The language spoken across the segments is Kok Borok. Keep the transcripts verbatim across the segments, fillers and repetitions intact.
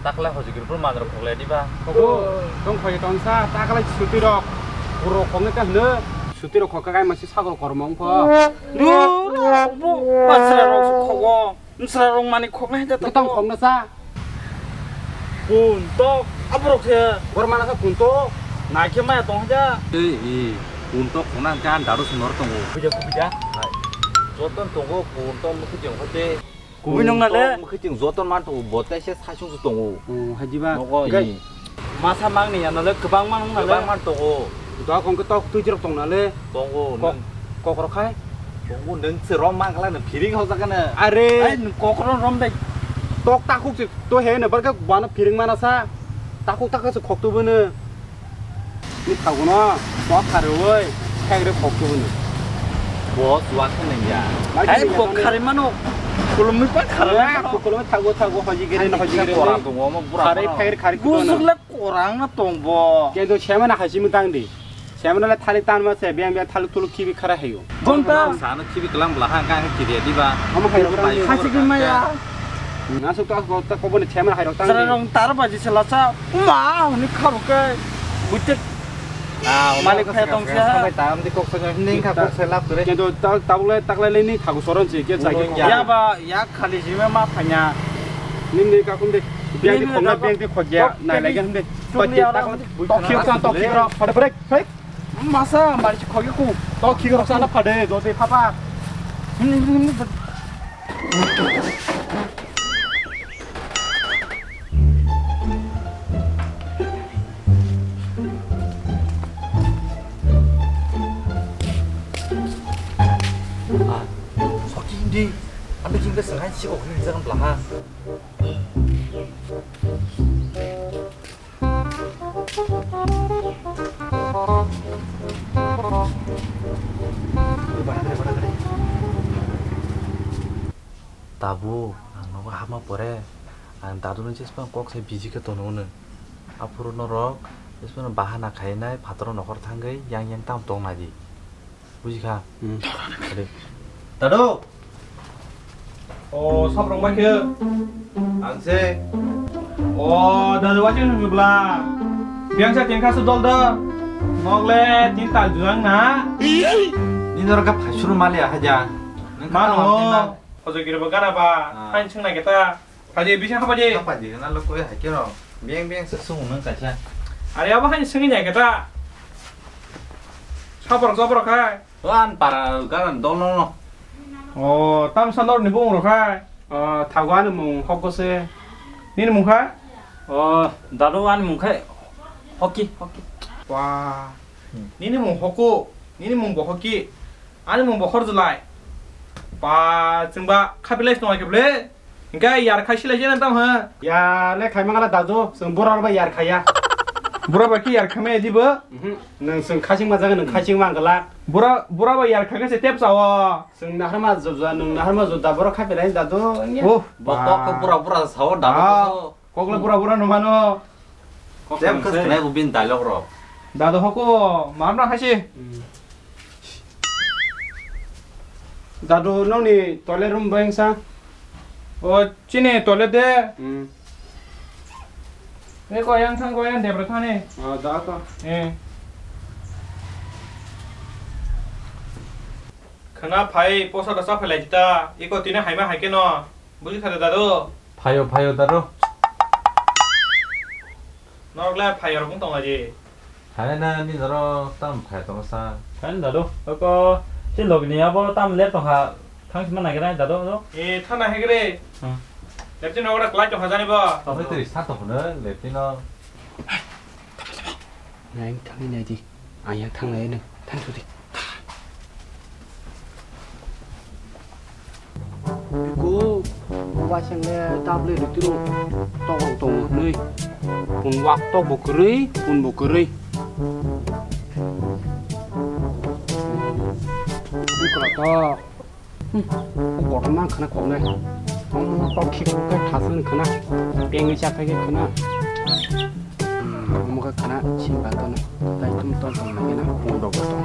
Takla hojigir bro manrok khoklai diba. Obo tong khoi tong sa, takla suti rok. Bro khokne ta hne. Suti rok khokka kai masi sagol kormo ongkho. Dur, bo masra rok khogo. Masra rok mani khoknai ta. Tong khokna sa. Kuntok, aborok se. Bor mana sa kuntok. Naikhe maya tong haja. Ei, ei, kuntok khona kan daru sunor tongo. Kuja, kuja. Hai. Joton tongo, kuntok mukhi jeng hote. Kubui nung nale? Mukhiting joto man tongo, bo tei se saichung se tongo. Oh, hai diba? Nogo. Masa mang ni ya nale, kwbang mang nung nale? Kwbang man tongo. Dok hong ke tok twi jirok tong nale? Tongo. Kok, kok rok khai? Tongo, nung se rom mang kala nung phiring hok jaga na. Are. Ai, nung kok rom rom dai. Tok takhuk se to he na barka bana phiring mana sa. Takhuk takhuk se khok tu bene. Ni thagono, bo kharwi, thengre khoktu hwnwi. Bo chuwa khe nangya. Ai, bo kharwi mano. Khulumwi pa kharwi mano. Khulumwi thago, thago, hoji gere, hoji gere. Kharwi, thengre, kharwi. Bujukle korang na tong bo. Kendo semana haisi mutang di. Semana le thalik tan ma se, biang biang thaluk thuluk khibi khara heyo. Gonta. Sano khibi kelang bwla ha, kang khibi diba. Omo khairok tang di. Hasi gwi maya. Nasuk to ko ta kobo ni chema hai rok tang. Jara rong tar baji se lasa. Uma, hwnwi kharok khe. Buite. Ah, malik khe tong se. Sampai tam di kok saja ning kha kok se lap kre. Kento ta tabuk le tak le ni thago soron se ke jai ke. Ya ba, ya khali jima ma phanya. Ning ni ka kum de. Biang di khokna biang di khokya. Nai lai gan de. Tok khik rok. Phade brek. Masa mari si khogi ku. To khik rok sana phade do de phapa. Ah, soki hindi. Ambil jingga sengaja si okni jangan belahan. Tabuk ang nogo hapma pore ang daduni jesphano kok sai biji khe tono hwnwi. Aphuru norok jesphano bahana khainai phataro nokhor thangwi yang yang tamo tong naidi. Buji kha. Hmm. Ade. Dadu. O, sap rok mai khe. Ang se. O, dadu wachi nung bla. Biang sa tin kha su dol da. Nok le tin tal juang na. Ni nor ka phasuru mali a haja. Mano. Ojo giri ba gana ba. Ah. Hain sing na kita. Phaidi, bising kha phaidi. Kha phaidi, na lo koi hai khe no. Beng beng se sung nang kaisa. Are abo hai sing ya kita. Sabrok sabrok hai. O an para garan dol no no. O, tam sa nor ni bung rok hai. O, thago ani mung hok se. Nini mung khai? O, dadu ani mung khai. Hoki, hoki. Wa. Hmm. Nini mung hoko, nini mung bo hoki. Ani mung bo hor julai. Pa, chwng ba khabilai swngo khe ble. Hingke yar khai silai jena tam ha? Ya le khai mangala dadu, chwng bura bai yar khaya. Bura bai ki yar khamaya dibo? Mhm. Nwng chwng khaching ma jaga nwng khaching mangala. Bura, bura bai yar khaga se tep sawo. Chwng naharma juda, nwng naharma juda bura khai pelai dadu. Oh, bo kok bura bura sawo dadu. Kok le bura bura no mano. Kok tep khas khnai bo bin dialogue rok. Dadu hoko, mam na haisi. Hmm. Dadu, nokni toilet room bai wngsa? O, chini toilet de. Hmm. Eko yang thang ko yang debra thani. Ah, da to. Eh. Khana phai posa da sa phailai ta. Eko tini haima hai keno. Buji khade dadu. Phaio, phaio dadu. Norok le phaio rok wng tong lai di. Hai na ni doro tam phai tong sa. Hai na dadu. Oko si log ni abo tam le tong ha. Thang sima na gira dadu do. E thana he gre. Hmm. Lepti no ora klai tong ha jani bo. Tong twi sa to hone lepti no. Nai thang nai di. Ang yang thang nai no. Thang su di. Biko, waisang le double ri tiro. Tok rok tongo hwnwi. Pun wak tok bo kwrwi, pun bo kwrwi. Bikra tok. Hmm. Kotorma khana koknai. Tok khik khe thasang khana. Pengwi chakhai khe khana. Hmm, omo khe khana simba tono. Tai tum ton tong nai na. Pun rok bo tong.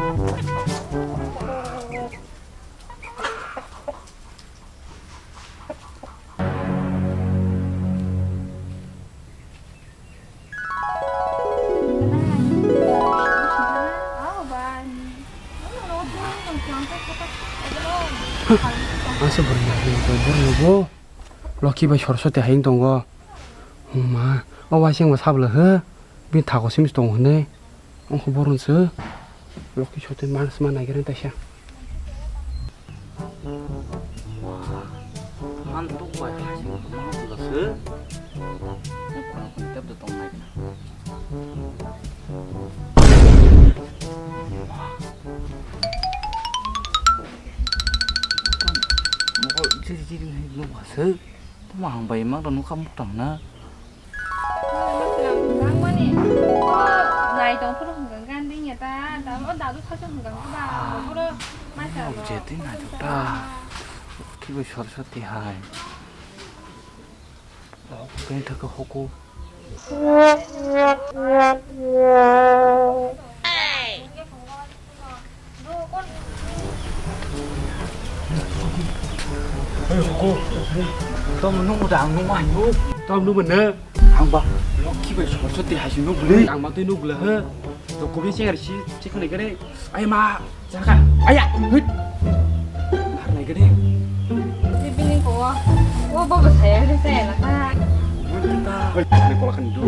Borok bo Lokhi bai Soroswati hai wng tongo. Huma, o waising bo sabla he. Bini thago simi tongo hwnwi. Ongkho borok se Lokhi Soroswati manas ma naigra taisa. Man tuk bai hai se ma bwla se. Ongkho tep de tong naigra. Mokol jiri jiri hai nukha se. Tamo ang bai ma rw nukha muktang na. Nai tong phuru hwnkha hwnkha ding ya ta, da o dadu sacha hwnkha hwnkha ba, bo phuru mai sa. Oh, je tin na ta. Kibo sor sor ti hai. Keng thaka hoko. Tom nung udah ang nung ayo. Tom nung bener. Ang ba Lokhi bai Soroswati hai si nung beli. Ang matui nung bela he. Dokumi sih harus sih cek nih kene. Ayo ma. Saka, aya, hit. Harnai gede. Bini ko, o bobo saya gede saya lah. Hei, kena kolak kan itu.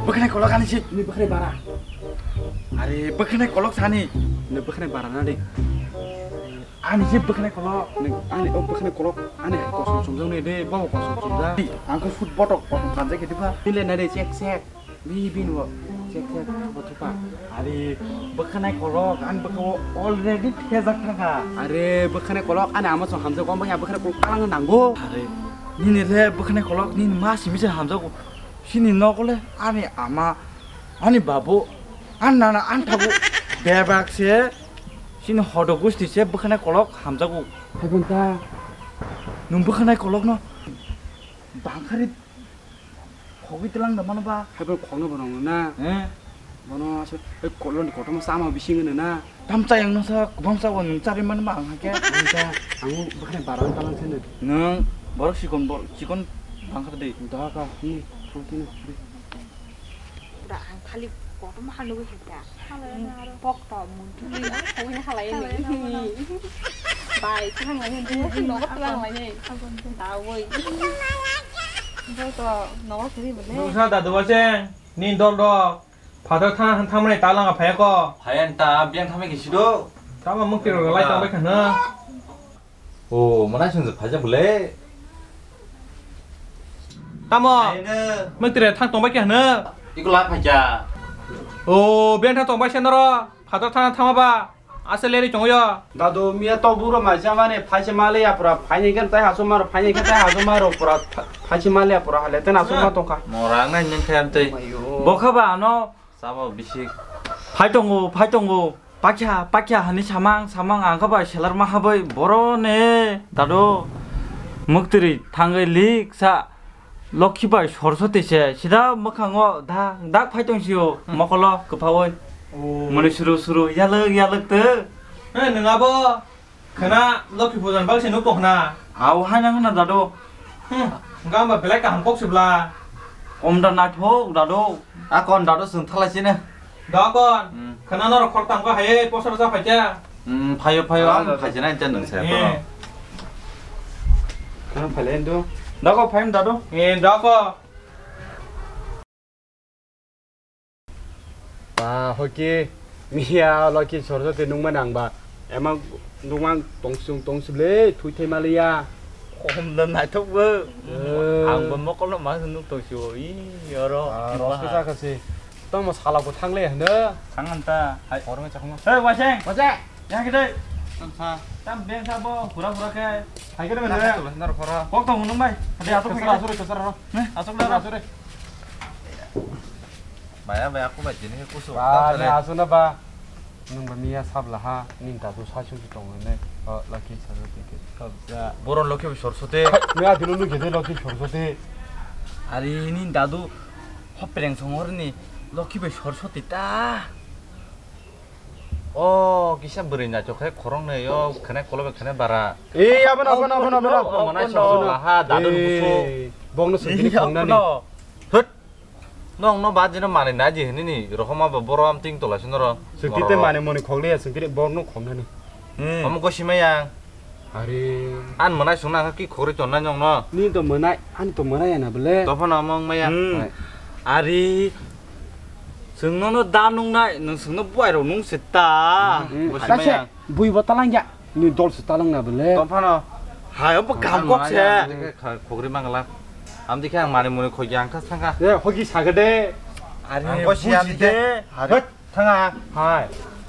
Bekene kolak kan sih, ini bekene bara. Are bekene kolak sani, ini bekene bara nadi. Ani sih bekene kolak, ini ani oh bekene kolak, ani kosong sumjang nih deh, bobo kosong sumjang. Angko food botok kosong kanjak gitu pak. Ini nadi cek cek. Bi, bi, nugo. Cek, cek, thupa, thupa. Are, bwkhanai kolok, ani bwkhao already thejak thangkha. Are, bwkhanai kolok, ani ama song hamjak, omo ya bwkhanai kolok kalang nango. Are, nini le bwkhanai kolok, nini ma simi se hamjago. Sini nogo le, ani ama, ani babu, ani nana, ani thabu, bebak se, sini hodo gusti se bwkhanai kolok hamjago. Hai bonta. Nung bwkhanai kolok no. Bangkhari khogwi tlang da mano ba. Hai bo khogno bo rong na. Eh? Bono ase, eh, kolon kotorma sama bising no na. Tam chayang no sa, kubam sa bo nung chari man ba ang hake. Ang ta, ang bo bwkhanai barang talang sene. Nung borok sikon, bor-, sikon bangkhar de. Da ka, hmm, thong sene. Pura ang khali kotorma ha nugwi hwnkha. Halai na aro. Pokto muntuli ang khogwi halai ni. Halai na aro. Bai, thang lai ni, nogo thang lai ni. Abon. Dawi. Joto nogo siri bole. Nungsa dadu wache, ni dol dok. Phatar thang, thang mani ta langa phaya ko. Phaya ta, biang thang mai kisi do. Tama mukti rok lai tong bai khana. O, mwnai swngjak phaijak bwle. Tamo? Aino. Mwktwire thang tongbai khe hwno? Iko la phaikha. O, biyang thang tongbai se noro. Phatar thang thangma ba. Asa leri tongo yo. Dadu miya to buro mai chamani phaise maliya pura phaini khe tai hasu maro phaini khe tai hasu maro pura pha-, phaise maliya pura hale ten hasu ma tongkha. Morang nai nang khe amtwi. Ayo. Bokha ba ano. Sabo bisik. Phai tongo, phai tongo. Pakya, pakya hani samang, samang ang kha bai selar ma habai boro ne. Dado. Muktri thangai lik sa. Lokhi bai Soroswati se. Sida mwkhango da, dak phai tong sio. Hmm. Mokolo kwphaoi. Oh. Muni suru suru yalwk yalwk te. He, nwng abo? Khwna, Lokhi puja ni bagwi se nuk tong khwna. Au hai nang na dado. Hmm, gamba belai kaham kok sibla. Om da naithok dado. A kon dado chwng thalai sini. Da kon. Hmm. Khwna norok khoroktham kha hai poster cha phaikha. Hmm, phaio, phaio, ah, ang dado. Phaijana incha nung saya. Eh. Khwna phailai do. Da ko phaim dado. Eh, da ko. Ba, hoki, miya, Lokhi Soroswati nungmani ang ba. Emang nungmang tongsung tongsuk le, thui thai maliya. Kom da naithok bo. Eh. Ang bo mokol no ma nuk tong sio. I, oro. Ah, rosko sa kasi. Tong mo sala bo thang le hne. Thang anta. Hai. Oro me chakma. Hey, waseng. Waseng. Yang gede. Tam sa. Tam beng sa bo, pura pura ke. Hai gede bende. Tam sa, nar khora. Kok tong nung bai. Hadi atok kesara, asure kesara. Ne, asok dah, asure. Baya, baya, aku bai jini kusu. Ba, ne asuna ba. Nung ba miya sabla ha, nin ta tu sa chu tong ne. O, Lokhi sa chu tike. Kabja. Boro Lokhi Soroswati. Miya dilo nu gede Lokhi Soroswati. Ari nin dadu hopreng songor ni Lokhi bai Soroswati ta. O kisa bwrwi naithok khe khoroknwi o khwnai kolobe khwnai bara. Ei, abono, abono, abono, abono. O, mwnai songwla ha, dadu ni busu. Ei, bongno sengkini khongnani. Abono. Thut. Nokno ba jino manwi naji hinini, rohoma ba boro am ting tola sinoro. Sengkini te mani moni khokliya, sengkini bongno khongnani. Hmm. Omo gosi maya. Ari. An mwnai songna kha ki khogri tonna nyong no. Ni to mwnai, ani to mwnai ya na bole. Tophano mong maya. Hmm. Hai. Ari. Chwng nono da nungnai, nwng chwngno buai rok nung se ta. Hmm. Bo Ata se maya. Bui bo talang ya. Ni dol se talang na bole. Tophano. Hai, obo kaham kok se. Khogri mangla. Am dikhe ang mani muni khoi yang kha sangka. Ye, hogi sagade. Ari, ang ko siya buji dikhe. De. Hari. Hot. Thanga. Hai.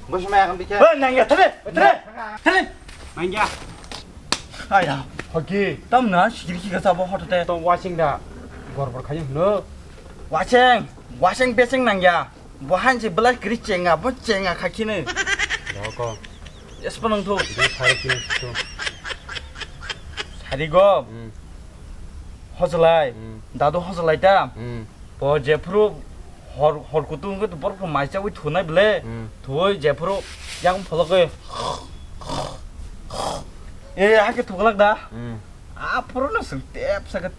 Bwsma yakon bikhe. Oi, nangya, thare, thare, thare. Nangya. Aya. Hoki. Tamna sikiri kika sabo hotote. Tong wasing da. Bor bor khayang no. Wasing, wasing besing nangya. Bo hansi belai kiri chenga, bo chenga khakini. Doko. Yes, panang thu. Di sari kini thu. Sari go. Hmm. Hojlai. Hmm. Dadu hojlai ta. Hmm. Bo jephuru Hor, hor kutung wngkhe borok rok mai chaui thunai bwle. Hmm. Thuwi jephuru yang phologwi. E, hakhe thuklak da. Hmm. Aphuru no swng tep sakhe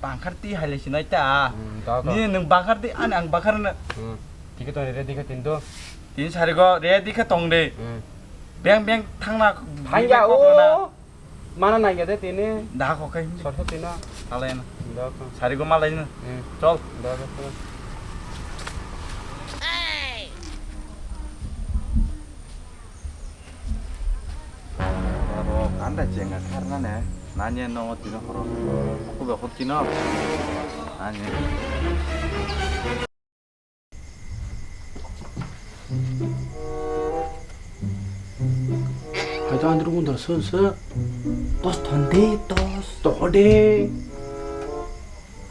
bangkhar twi hai lai sinai ta. Hmm, da, da. Nini nwng bangkhar twi, ani ang bangkhar no. Hmm. Tike to ready khe tin do. Tin sari go ready khe tong de. Hmm. Beng beng thangna. Thangya beng beng o. Mana nangya de tini. Da kok kai. Sorsa tino. Alai na. Da kok. Sari go malai na. Hmm. Chol. Da kok. Aro anda jenga karna ne. Nanya no tino horo. Aku be hot tino. Nanya. Hai to andro gundra swn sw. Tos thon de, tos. To de.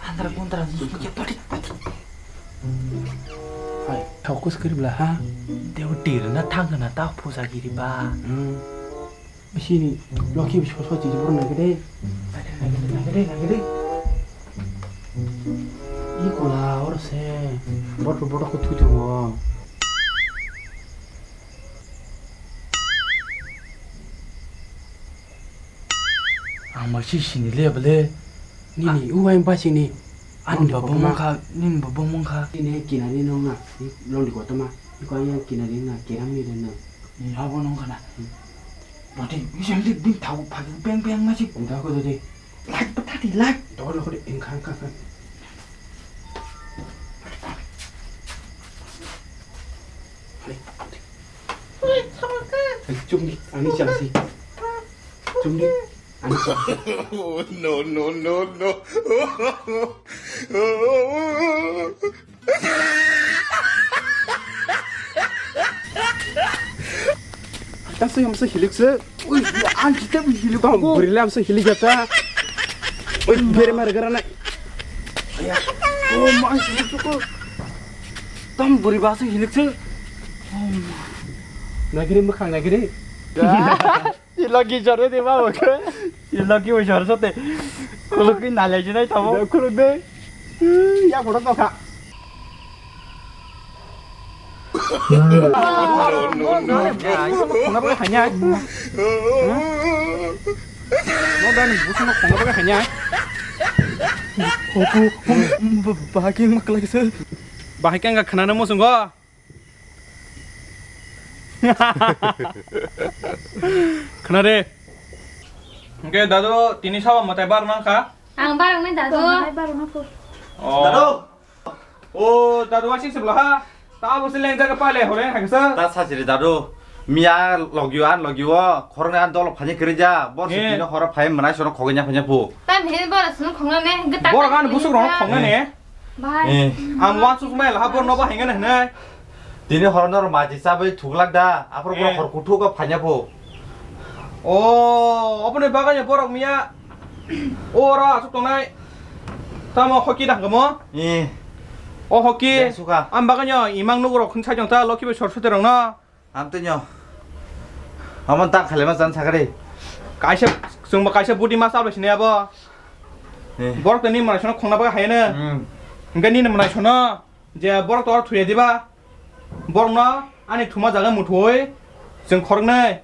Andro gundra swn sw ke pati, pati. Hai, focus kari bla ha. Deu tir na thang na ta puja giri ba. Hmm. Sini, loki bisko so chini borok naikhe de. Naikhe de, naikhe de, naikhe de. I kola oro se. Botol, botol ko thui tongo. Ang ma si sini le bole. Nini, ah. Uwai ba sini. Ani babo mungkha, nini babo mungkha. Nini kinani nongna, londi kotoma. Iko yang kinani na, kiram ni dan na. Ni babo nongkha na. Hmm. Bati, bisa beli bin tahu pagi beng beng masih. Entah aku tadi. Lak, petati, lak. Dol aku deh, engkang, engkang, engkang. Hai, hai, cumi, ani siapa sih? Cumi, ani siapa sih? Oh, no, no, no, no. Tang sui hamsa hilik se. Ui, ang kita hilik. Tang beri lam se hilik jata. Ui, beri mar gara na. Ya. Oh, ma hilik se ko. Tang beri ba se hilik se. Nagiri makhang nagiri. Logi jore de ba oke. Logi o jor sote. Khulukwi nalai jinai tamo. Khuluk de. Ya bodo tokha. Khona ba hanya. No dan busno khona ba hanya. Oku bahaki maklai se. Bahaki ang khana mo sungo. Khna de. Hwnkhe dadu tini sabo mwtai bar nang kha? Ang bar wngnai dadu. Tongnai bar wngna kho. Oh. Dadu. O dadu wasing se bwla ha. Ta bo se leng jaga pai le hore hai khe sa. Ta sa siri dadu. Miya logio an logio khoroknwi an dolo phani kwrwi ja. Bor se tini horo phai mwnai sono khogwi nya phanya phu. Ta bini bor se khongna ne. Bor gan busuk rok khongna ne. Bhai. Eh. Ang wansuk mai laha borno bahai ngana hinai. Tini horo noro maji chabai thuglak da, aphuru borok hor kuthuk o phaina pho. O, oboni bagwi borok miya. O oro asuk tongnai. Tamo hoki da hangamo? Eh. O hoki. Suka. Am bagwi imang nugrok khun sai jong ta lokhi bai sor sote rok no. Amtwino. Omo tak khalima chan sakari. Kaisa, chwngbo kaisa budi ma chalbai sinai abo. Eh. Borok tini mwnai sono khongna bagwi haino. Hmm. Hwnkhe nini mwnai sono je borok to thuya diba. Borokno ani thuma jaga muthui chwng khoroknwi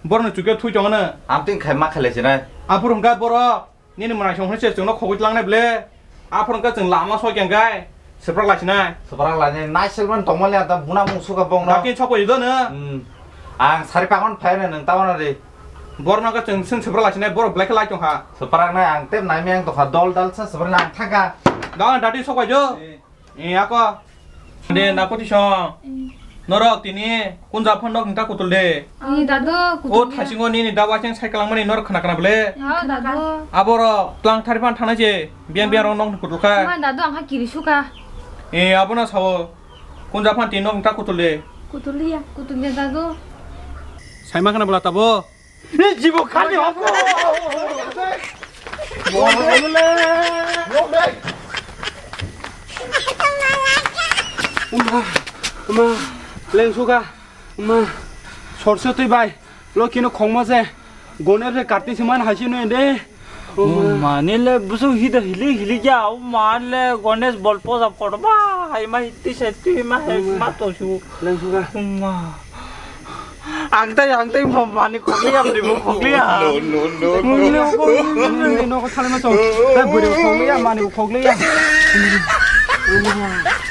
borokno chukhe thui tongo no. Amtwini khai ma khalai sinai. Aphuru hwnkhe borok Nini mwnai song hwnwi se chwngno khogwi tlangnai ble. Aphuru hwnkhe chwng lama soi khe hwnkhe swprak lai sinai. Swprak lainai, naisilmani tongmani ata buna mung suka bongno. Dakti sokoi do no. Hmm. Ang sari pakon phaina nwng tamo na ri. Borok no chwng, chwng swprak lai sinai, borok belai khe lai tong kha. Swprak nai ang tep nai meng tong kha, dol dal sa swprak nai ang thang kha. Dol dati sok bai jo. Eh. Eh, ako. De, na poti song. Norok tini kunja phano nok nita kutul de. Ni dadu, o kutul ya. Thasingo nini da waseng sai kalang mani norok khna khna bole. Oh, dadu. Aboro tlang thari phan thana je. Biang biang rong nok kutul kha. Ma dadu, ang ha kiri suka. Eh, abono sao. Kunja phan tini nok nita kutul de. Kutul ya, kutul ya dadu. Sai ma khna bala tabo. Ni jibo khani hoko. Uma, uma, lengsuka, uma, sorse twi bai, lo kino khongma se, goner se karti se man hasi no ende. Uma, nile busu hida hili hili ja, uma, le Ganesh bol poja photo ba, hai ma hitti se twi ma hai ma to su. Lengsuka. Uma. Ang tai, ang tai, mani khokli ya, mani khokli ya. No, no, no, no. Khokli ya, khokli ya, khokli ya, no, khokli ya, mani khokli ya.